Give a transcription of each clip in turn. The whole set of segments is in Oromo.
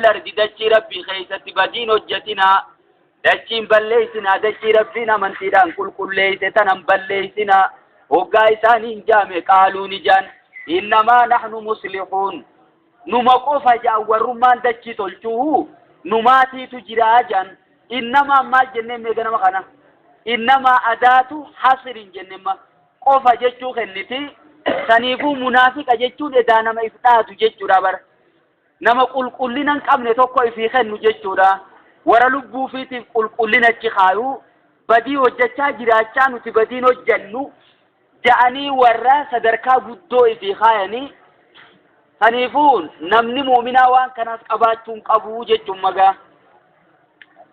Ardi dachii Rabbii keessatti badiin hojjetinaa, dachiin balleessinaa, dachii Rabbiin amantiidhaan qulqulleeyse tanan balleessinaa. Hoggaa isaaniin jaame, qaaluu ni jaan, innamaa nahnu muslihuun, numa qofa ja'an, warrummaan dachii tolchuu numaatiitu jiraa ja'an. Innamaan maal jenneen mee ganama kana? Innamaa adaatu hasrin jennemma, qofa jechuu kenniti. Saniifuu munaafiqa jechuun edaa nama if dhaadu jechuudha bara. Nama qulqullina hin qabne tokko ifii kennu jechuudha. Warra lubbuu ofiitiif qulqullina achi kaayu, badii hojjechaa jiraachaa nuti badiin hojjennu ja'anii warra sadarkaa guddoo ifii kaayanii. Saniifuu namni muuminaa waan kanaas qabaachuu hin qabu jechuun magaa.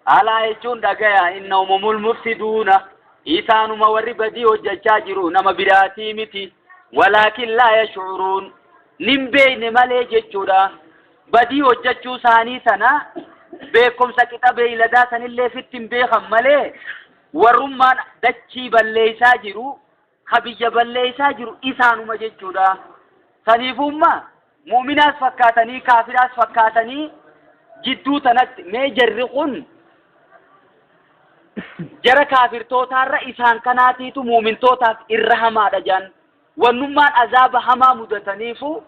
Alaa jechuun dhagaya, innahumul mufsiduuna, isaanuma warri badii hojjechaa jiru, nama biraatii miti. Walaakin laa yashcuruun, nin beeyne malee jechuudha. Badii hojjechuu isaanii sana beekumsa qixa beeyladaa sanillee fitti hin beekan malee, warrummaan dachii balleeysaa jiru, ka biyya balleeysaa jiru isaanuma jechuudha. Saniifumma mu'minaas fakkaatanii kaafiraas fakkaatanii jidduu tanatti mee jarri kun jara kaafirtootaarra isaan kanaatiitu mu'mintootaaf irra hamaadha jaan. Wannummaan azaaba hamaa mudataniifu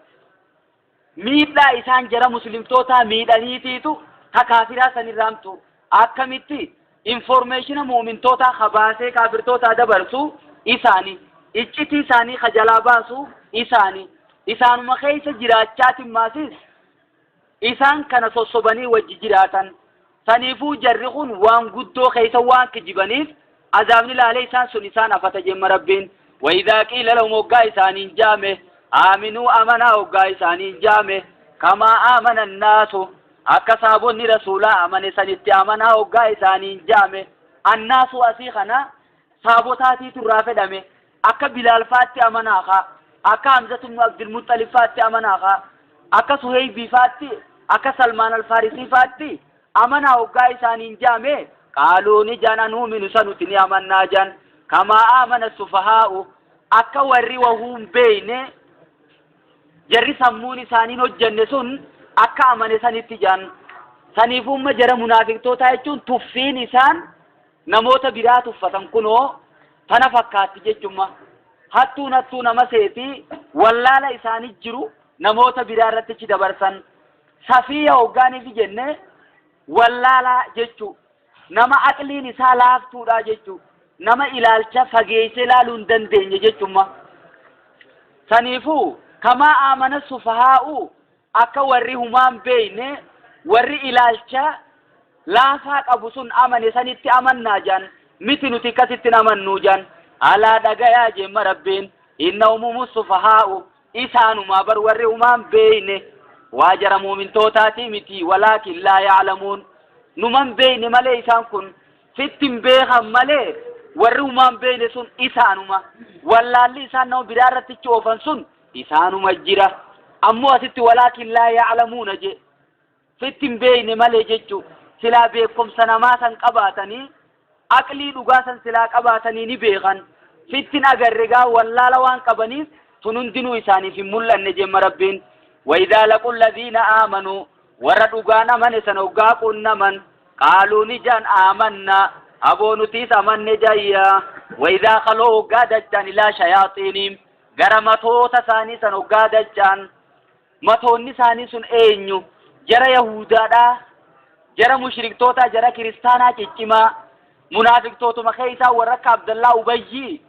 miidhaa isaan jara muslimtootaa miidhaniitiitu ta kaafiraa sanirra hamtu. Akkamitti? Informeeshina mu'mintootaa ka baasee kaafirtootaa dabarsu isaani, iccitii isaanii ka jalaa baasu isaani. Isaanuma keessa jiraachaatiin maasis isaan kana sossobanii wajji jiraatan. Saniifuu jarri kun waan guddoo keessa waan kijibaniif azaabni laalee isaan sun isaan afata jemma Rabbiin. Wayidhaa qiila lahum, hoggaa isaaniin jaame, aaminuu, amanaa hoggaa isaaniin jaame, kamaa aamana annaasu, akka saabonni rasuulaa amane sanitti amanaa hoggaa isaaniin jaame. Annaasu asii kana saabotaatiitu irraa fedhame. Akka Bilaal faatti amanaa kaa, akka Hamzatu ibnu Abdulmuxalib faatti amanaa kaa, akka Suheybii faatti, akka Salmaan Alfaarisii faatti amanaa hoggaa isaaniin jaame, qaaluu ni jaan, anuuminu, sanuti ni amannaa jaan, kamaa aamana sufahaa'u, akka warri wahuun beeyne, jarri sammuun isaaniin hojjenne sun akka amane sanitti jaan. Saniifumma jara munaafiqtootaa jechuun tuffiin isaan namoota biraa tuffatan kunoo tana fakkaatti jechumma. Hattuun hattuu nama seeti, wallaala isaanii jiru namoota biraa irratti achi dabarsan. Safiya hoggaaniifi jenne, wallaalaa jechuu, nama aqliin isaa laaftuudha jechuu, nama ilaalcha fageessee ilaaluu hin dandeenye jechumma. Saniifuu kamaa aamana sufahaa'u, akka warri humaan beeyne, warri ilaalcha laafaa qabu sun amane sanitti amannaa jaan, miti, nuti akkasitti amannuu jaan. Alaa dhagayaa jemma Rabbiin, innahumumu sufahaa'u, isaanumaa bar warri humaan beeyne, waa jara muumintootaati miti. Walaakin laa ya'lamuun, numan beeyne malee, isaan kun sitti hin beekan malee, warri humaan beeyne sun isaanuma. Wallaalli isaan nama biraa irratti oofan sun isaanuma jira. Ammoo asitti walaakin laa ya'lamuuna je, sitti hin beeyne malee jechuu. Silaa beekumsa namaa san qabaatanii, aqlii dhugaa san silaa qabaatanii ni beekan. Sittin agarre gaa, wallaala waan qabaniif tun hundinuu isaaniif hin mul'anne jemma Rabbiin. Waidaa laqu alladiina aamanuu, warra dhugaan amane san hoggaa qunnaman, qaaluu ni jaan, aamanna, aboo nutiis amanne jayya. Waidaa kaloo, hoggaa dachaan, ilaa shayaaxiiniim, gara matoota isaanii san hoggaa dachaan. Matoonni isaanii sun eenyu? Jara yahudaadhaa, jara mushriktootaa, jara kiristaanaa ciccimaa, munaafiqtootuma keessaa warra akka Abdallaa Ubayyii,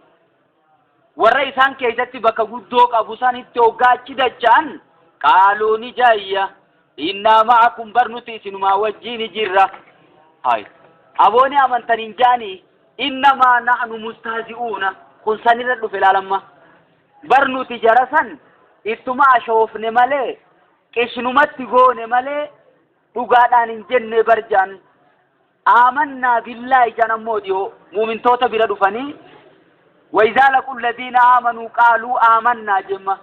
warra isaan keessatti bakka guddoo qabu sanitti hoggaa achi dacha'an, qaaluu ni jaayya, innaa ma'akum, bar nuti isinumaa wajjiini jirra. Hay, abooni amantaniin jaanii, innamaa nahnu mustahzi'uuna. Kun sanirra dhufe laalamma. Bar nuti jara san ittuma ashoofne malee, qishnumatti goone malee, dhugaadhaan hin jenne bar jaan. Aamannaa billaahi jaan. Ammoo dhiyoo muumintoota bira dhufanii, wayizaa laqu alladiina aamanuu qaaluu aamannaa jemma.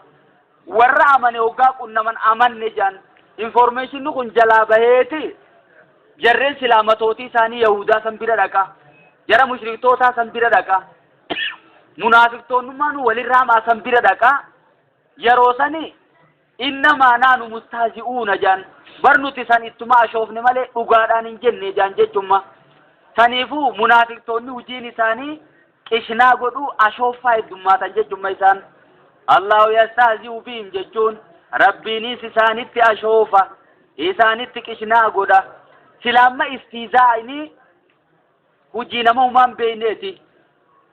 Warra amane hoggaa qunnaman amanne jaan. Informeeshinni kun jalaa baheeti jarreen silaa matootii isaanii yahudaa san bira dhaqa, jara mushriktootaa san bira dhaqa, munaafiqtoonnummaan walirraa hamaa san bira dhaqa. Yeroo sani innamaa naanu mustahzi'uuna jaan. Bar nuti san ittuma ashoofne malee dhugaadhaan hin jenne jaan jechumma. Saniifuu munaafiqtoonni hujiin isaanii qishnaa godhuu ashooffaa heddummaatan jechumma isaan. Allahu yastahzi'u bihim jechuun Rabbiinis isaanitti ashoofa, isaanitti qishnaa godha. Sila amma istiizaa'ini hujii nama humaan beeyneeti.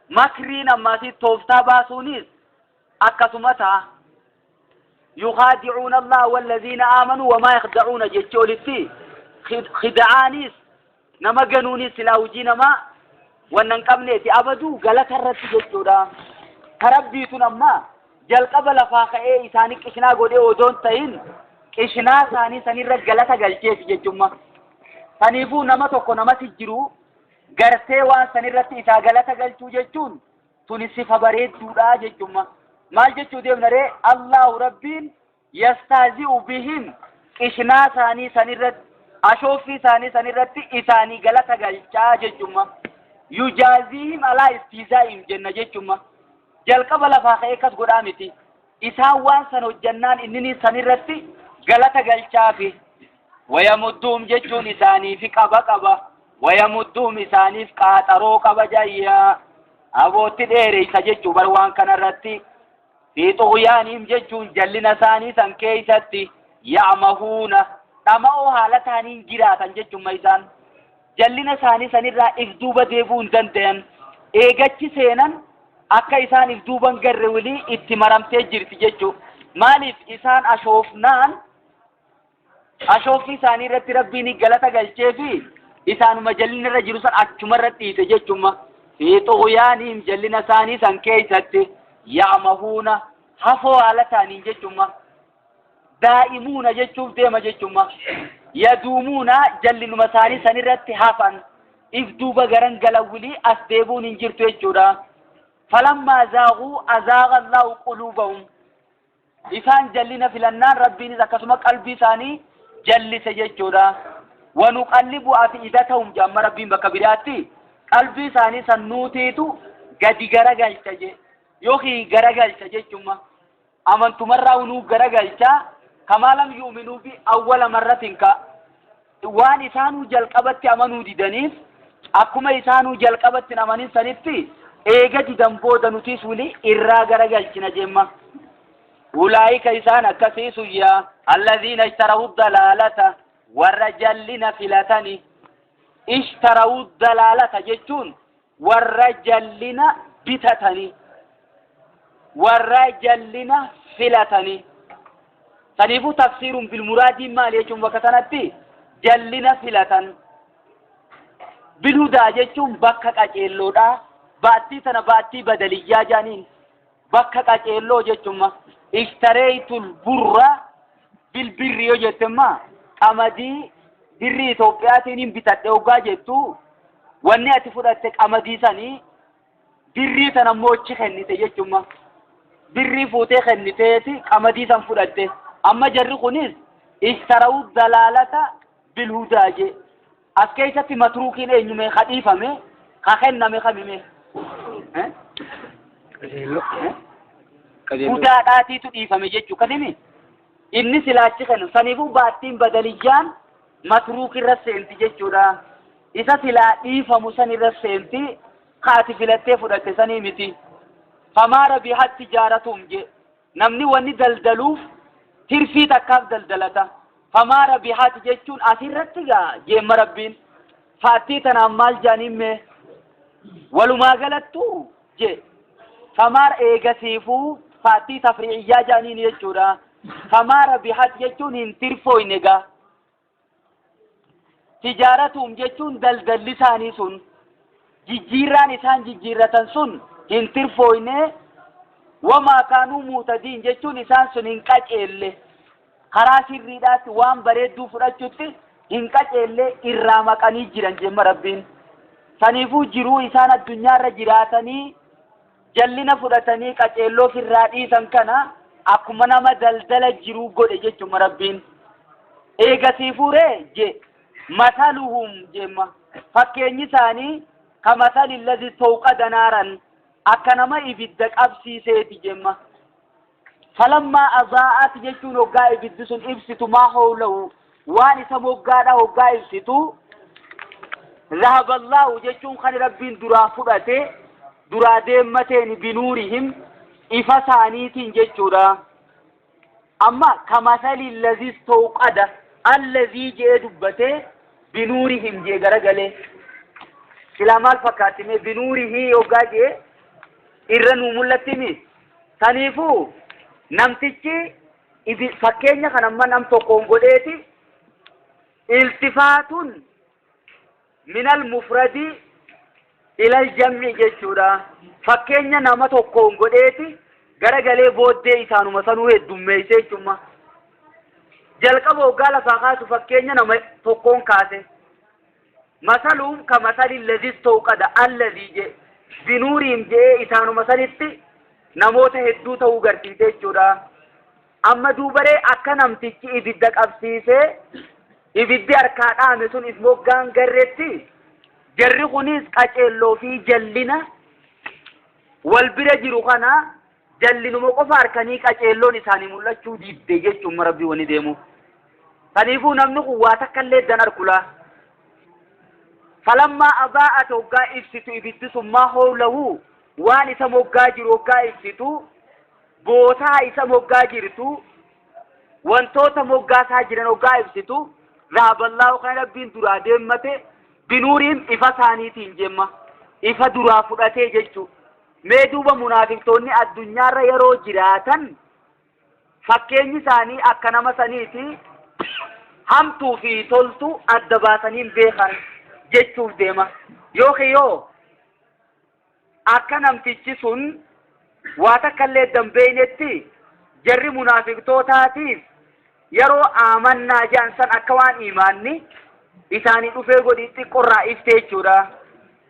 Makriin ammaasii tooftaa baasuunis akkasuma ta'a. Yukhaadi'uuna Allaha wallaziina aamanuu wamaa yakhda'uuna jechi olitti khida'aanis nama ganuunis silaa hujii namaa wanna hin qabneeti abaduu galata irratti jechuudha. Ka Rabbii tun amma jalqaba lafaa ka'ee isaanii qishnaa godhee odoon ta'in qishnaa isaanii sanirra galata galcheeti jechumma. Saniifuu nama tokko namatti jiru gartee waan sanirratti isaa galata galchuu jechuun tuni sifa bareedduudha jechumma. Maal jechuu deemna ree? Allahu Rabbiin yastahzi'u bihim qishnaa isaanii sanirratti ashooffii isaanii sanirratti isaanii galata galchaa jechumma. Yujaaziihim alaa istihzaa'ihim jenna jechumma. Jalqaba lafaa ka'ee akkas godhaa miti. Isaan waan san hojjannaan innini sanirratti galata galchaafi. Wayamudduhum jechuun isaaniifi qaba qaba. Wayamudduhum isaaniif qaaxaroo qaba jayyaa. Abootti dheereysa jechuu bar waan kanarratti. Fi xughyaanihim jechuun jallina isaanii san keeysatti ya'mahuuna dhama'oo haala ta'aniin jiraatan jechumma isaan. Jallina isaanii sanirraa if duuba deebi'uu hin dandayan. Eegachi seenan akka isaan if duuba hin garre wilii itti maramtee jirti jechuu. Maaliif isaan ashoofnaan ashooffii isaanii irratti Rabbiin galata galchee fi isaanuma jallina irra jiru san achuma irra dhiise jechumma. Fi xughyaanihim jallina isaanii san keeysatti ya'mahuuna hafoo haala ta'aniin jechumma. Daa'imuuna jechuuf deema jechumma. Yaduumuuna jallinuma isaanii san irratti hafan. If duuba garan galan wilii as deebi'uun hin jirtu jechuudha. Falammaa zaaguu azaaga Allahu quluubahum. Isaan jallina filannaan Rabbiinis akkasuma qalbii isaanii jallise jechuudha. Wanuqallibu afi'idatahum jedha Rabbiin bakka biraatti qalbii isaanii san nuutiitu gadi garagalcha je yookiin garagalcha jechumma. Amantumarraa nuu garagalcha kamaa lam yu'minuu bi awwala marratin ka waan isaanuu jalqabatti amanuu didaniif akkuma isaanuu jalqabatti hin amanin sanitti eega didan booda nutis wili irraa garagalchina jemma. Ulaa'ika isaan akkasii suyyaa allaziina ishtarahu dalaalata warra jallina filatani. Ishtarahu dalaalata jechuun warra jallina bitatanii warra jallina filatanii. Saniifuu tafsiiruun bilmuraadiin maali jechuun bakka sanatti jallina filatan. Bilhudaa jechuun bakka qaceelloodha. Baattii tana baattii badaliyyaa jaaniin bakka qaceelloo jechuun ishtareeytul burra bilbirri yoo jettemma qamadii birrii Itoophiyaatiin hin bitadhe hoggaa jettu wanni ati fudhatte qamadii sanii birrii tana immoo achi kennite jechumma. Birrii fuutee kenniteeti qamadii san fudhatte. Amma jarri kunis ishtarawu dalaalata bilhudaa jee. As keessatti matruukiin eenyume ka dhiifame ka kenname kamime? Qajeelloo. Qajeelloo. Hudaadhaatiitu dhiifame jechuu kanimi inni silaachi kennu saniifuu baattiin badaliyyaan matruuk irra seenti jechuudha. Isa silaa dhiifamu san irra seenti ka ati filattee fudhatte sanii miti. Famaa rabihat tijaaratuhum je namni wanni daldaluuf tirfii takkaaf daldalata. Famaa rabihat jechuun asirratti gaa jeemma Rabbiin faattii tanaan maal jaaniin mee walumaa galattuu je famaa eegasiifuu faattii tafri'iyyaa jaaniin jechuudha. Famaa rabihat jechuun hin tirfooyne gaa. Tijaaratuhum jechuun daldalli isaanii sun jijjiirraan isaan jijjiirratan sun hin tirfooyne. Wamaa kaanuu muutadiin jechuun isaan sun hin qaceelle karaa sirriidhaatti waan bareedduu fudhachutti hin qaceelle irraa maqanii jiran jemma Rabbiin. Saniifuu jiruu isaan addunyaarra jiraatanii jallina fudhatanii qaceelloo ofirraa dhiisan kana akkuma nama daldala jiruu godhe jechuma Rabbiin. Eegasiifuu ree je masaluhum jemma fakkeenyi isaanii ka masali allazi istawqada naaran akka nama ibidda qabsiiseeti jemma. Falammaa azaa'at jechuun hoggaa ibiddi sun ibsitu maa hawlahu Waan isa moggaadha hoggaa ibsitu zahaballaahu jechuun kan Rabbiin duraa fudhate duraa deemmateen binuurihim ifa isaaniitiin jechuudha. Amma kamasali lazii istawqada allazii jee dubbate binuurihim jee garagalee silaa maal fakkaatti mee binuurihii hoggaa jee irra nuu mul'attimi. Saniifuu namtichi fakkeenya kan amma nam tokkoon godheeti iltifaatun minal mufradi ilal jam'i jechuudha. Fakkeenya nama tokkoon godheeti garagalee booddee isaanuma sanuu heddummeessee jechuudha. Jalqaba hoggaa lafaa kaasu fakkeenya nama tokkoon kaase. Masaluun ka masali lazii istawqada allazii jee binuuriin jee isaanuma sanitti namoota hedduu ta'uu garsiise jechuudha. Amma duubaree akka namtichi ibidda qabsiisee ibiddi harkaa dhaame sun if moggaan garreetti jarri kunis qaceelloo fi jallina wal bira jiru kana jallinuma qofa harkanii qaceelloon isaanii mul'achuu didde jechuun Rabbii wani deemu. Saniifuu namni kun waa takka illee dan arkulaa. Falammaa adaa'at hoggaa ibsitu ibiddi sun maa hawlahu waan isa moggaa jiru hoggaa ibsitu bootaa isa moggaa jirtu wantoota moggaasaa jiran hoggaa ibsitu zahaballaahu kan Rabbiin duraa deemmate binuuriin ifa isaaniitiin jemma ifa duraa fudhatee jechuu. Mee duuba munaafiqtoonni addunyaarra yeroo jiraatan fakkeenyi isaanii akka nama saniiti hamtuu fi toltu adda baasanii beekan jechuuf deema. Yookiin yoo akka namtichi sun waa takka illee dambeeynetti jarri munaafiqtootaatiif yeroo aamannaa jedhan san akka waan imaanni isaanii dhufee godhi xiqqorraa iftee jechuudha.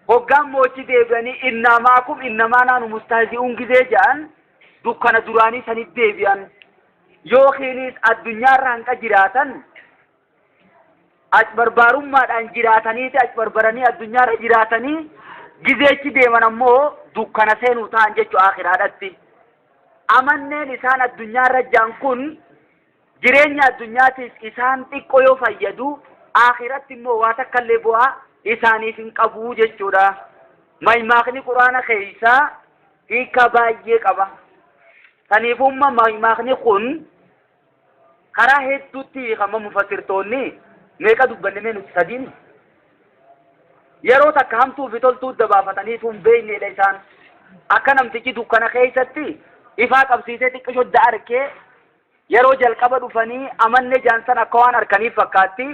Hoggaan moochi deebi'anii innaa maakum innamaa naanu mustahzi'uun gizee jedhan dukkana duraanii sanit deebi'an. Yookiinis addunyaarra hanqa jiraatan achbarbaarummaadhaan jiraataniiti achbarbaranii addunyaarra jiraatanii gizeechi deeman ammoo dukkana seenuu ta'an jechuu akhiraadhatti. Amanneen isaan addunyaarra jiran kun jireenya addunyaatiif isaan xiqqoo yoo fayyadu akhiratti immoo waa takka illee bu'aa isaaniif hin qabu jechuudha. Maymaakni quraana keessaa hiika baay'ee qaba. Saniifumma maymaakni kun karaa hedduutti hiikama mufassirtoonni meeqa dubbanne mee nuti sadiin yeroo takka hamtuu fi toltuu dabaafatanii tun beekneedha isaan. Akka namtichi dukkana keessatti ifaa qabsiisee xiqqisho da arkee yeroo jalqaba dhufanii amanne jaansan akka waan harkaniif fakkaatti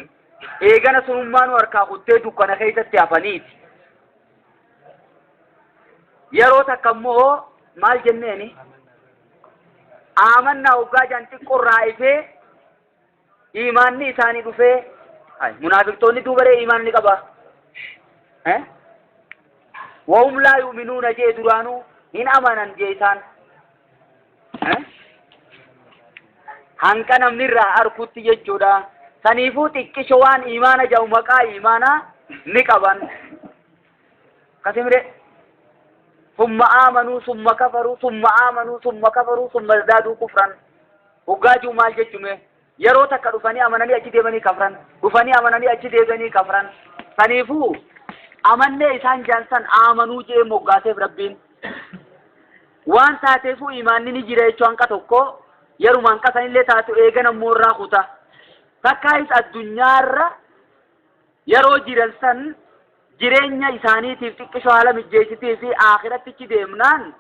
eegana sunummaanuu harkaa kuttee dukkana keessatti hafaniiti. Yeroo takka immoo maal jenneeni aamannaa hoggaa jaan xiqqoorraa ifee imaanni isaanii dhufee munaafiqtoonni duubaree imaan ni qaba. Wahum laa yu'minuuna jee duraanuu hin amanan jee isaan. Hanqa namni irraa arkutti jechuudha. Saniifuu xiqqisho waan imaana jedhu maqaa imaanaa ni qaban. Kasimire summa aamanuu summa kafaruu summa aamanuu summa kafaruu summa izdaaduu kufran. Hoggaa jiru maal jechume yeroo takka dhufanii amananii achi deemanii kafran dhufanii amananii achi deebi'anii kafran. Saniifuu amannee isaan jaansan aamanuu jee moggaaseef Rabbiin. Waan taateefuu imaanni ni jira jechuu hanqa tokko yeruma hanqa sanillee taatu eegan ammoo irraa kuta. Takkaayis addunyaarra yeroo jiran san jireenya isaaniitiif xiqqisho haala mijjeessitii fi akhirattichi deemnaan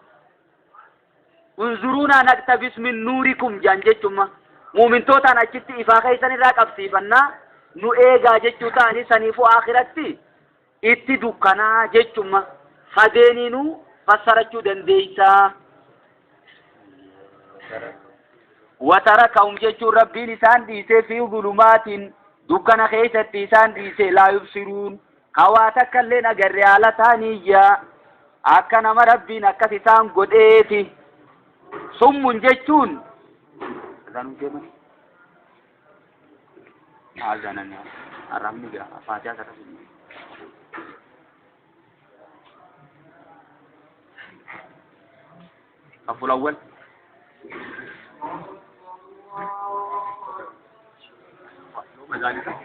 unzuruunaa naqtabis min nuurikum jaan jechuma muumintootaan achitti ifaa keessan irraa qabsiifannaa nu eegaa jechuu ta'anii saniifuu akhiratti itti dukkanaa jechuma sadeeniinuu fassarachuu dandeeysaa. Watarakahum jechuun Rabbiin isaan dhiisee fi zulumaatiin dukkana keessatti isaan dhiisee laa yubsiruun hawaa takka illee agarre haala ta'aniyya akka nama Rabbiin akkas isaan godheeti. Summun jechuun Arabni gaafa Faatihaa sarara. الصف الأول Maqaan isaa.